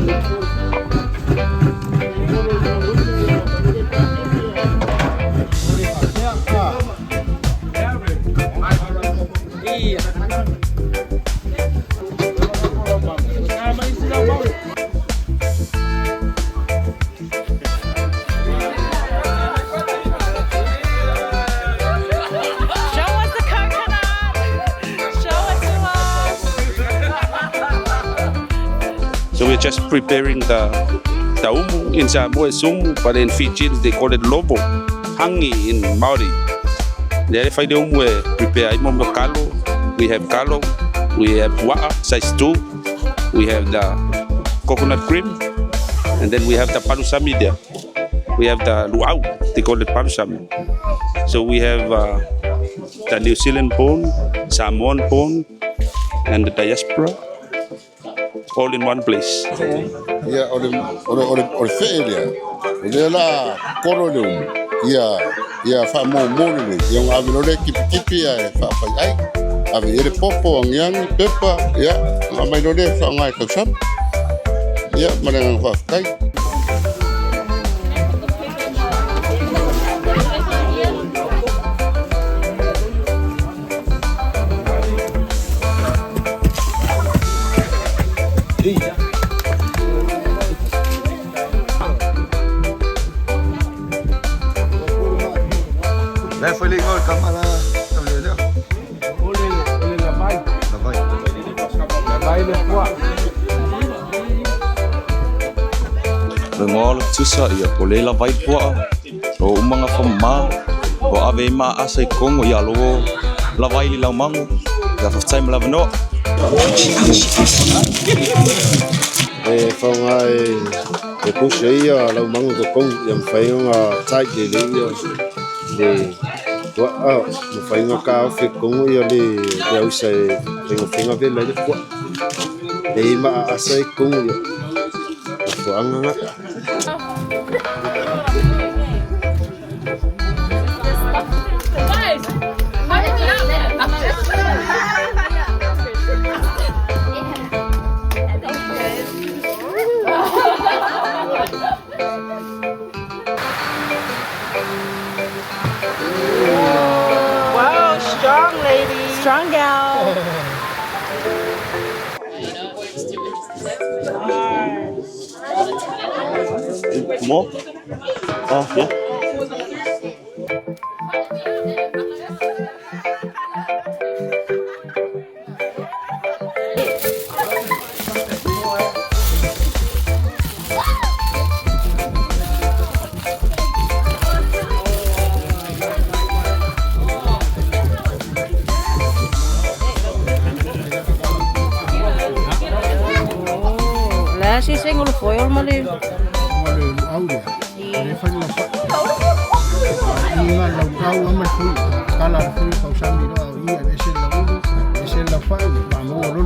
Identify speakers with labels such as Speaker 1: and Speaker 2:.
Speaker 1: Show us the coconut! Show it to us!
Speaker 2: So we're just preparing the umu. In Samoa it's umu, but in Fijians they call it lovo, hangi in Maori. Le fai le umu e prepare ai mo kalo. We have kalo, we have wa'a, size 2, we have the coconut cream, and then we have the palusami there. We have the luau, they call it palusami. So we have the New Zealand born, Samoan born, and the diaspora, all in one place.
Speaker 3: Ia, o le fee lea, o lea la kolo le umu, ia wha mō le, ia nga ave lole kipi kipi ia e wha ai. Ave i le popo, angiangi, pepa, ia, nga mai lole wha ngai kausam. Ia, ma le ngā wha.
Speaker 4: Le foi le ngol kamala le le.
Speaker 5: Ole la vai.
Speaker 4: La vai.
Speaker 5: La vai le poa.
Speaker 6: Le ngolo tusa ia o le la vai pua o umanga fa ma o ave ma asa i kongo ia lo la vai li lau mango ia fa time la no.
Speaker 7: E whaonga e pusa ia lau mangu to kong ia mwhai ngā tai le le ia le tua a mwhai ngā ka au fe kongo ia le ausa e whenga whenga vela le pua le ima a asa e kongo ia fuanga ngā.
Speaker 1: Guys, how did you.
Speaker 8: Wow, strong lady.
Speaker 1: Strong gal.
Speaker 6: More? Oh, yeah.
Speaker 8: La si sengo lo foi ma le.
Speaker 5: O le au le. Le fai la fa. Nga lau au ama fui. Kala fui kausami ro au ia ese la ulu, ese la fa ma mo lo.